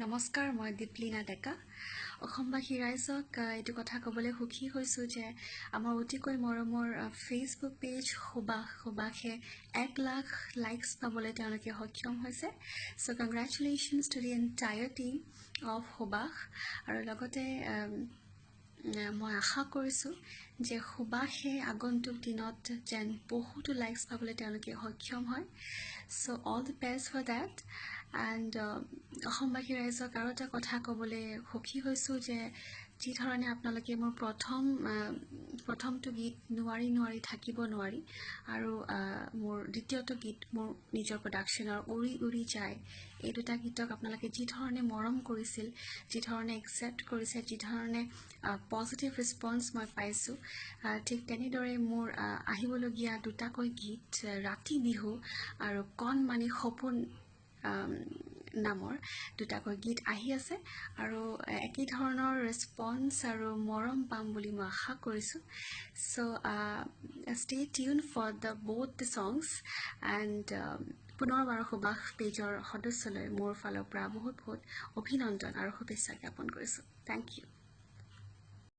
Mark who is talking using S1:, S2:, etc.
S1: নমস্কাৰ, মই দীপলিনা ডেকা। অসমবাসী ৰাইজক এইটো কথা ক'বলৈ সুখী হৈছোঁ যে আমাৰ অতিকৈ মৰমৰ ফেচবুক পেজ সুবাস, সুবাসে 1 লাখ লাইকছ পাবলৈ তেওঁলোকে সক্ষম হৈছে। So congratulations to the entire team of সুবাস। আৰু লগতে মই আশা কৰিছোঁ যে সুবাসে আগন্তুক দিনত যেন বহুতো লাইকছ পাবলৈ তেওঁলোকে সক্ষম হয়। So all the best for that. And অসমবাসী ৰাইজক আৰু এটা কথা ক'বলৈ সুখী হৈছোঁ যে যিধৰণে আপোনালোকে মোৰ প্ৰথমটো গীত "নোৱাৰি নোৱাৰি থাকিব নোৱাৰি" আৰু মোৰ দ্বিতীয়টো গীত, মোৰ নিজৰ প্ৰডাকশ্যনৰ "উৰি উৰি যায়", এই দুটা গীতক আপোনালোকে যিধৰণে মৰম কৰিছিল, যিধৰণে একচেপ্ট কৰিছে, যিধৰণে পজিটিভ ৰেচপন্স মই পাইছোঁ, ঠিক তেনেদৰে মোৰ আহিবলগীয়া দুটাকৈ গীত "ৰাতি বিহু" আৰু "কণমানি সপোন" নামৰ দুটাকৈ গীত আহি আছে আৰু একেই ধৰণৰ ৰেচপন্স আৰু মৰম পাম বুলি মই আশা কৰিছোঁ। So stay tuned for the both the songs. And পুনৰবাৰ সুবাস পেজৰ সদস্যলৈ মোৰ ফালৰ পৰা বহুত বহুত অভিনন্দন আৰু শুভেচ্ছা জ্ঞাপন কৰিছোঁ। Thank you.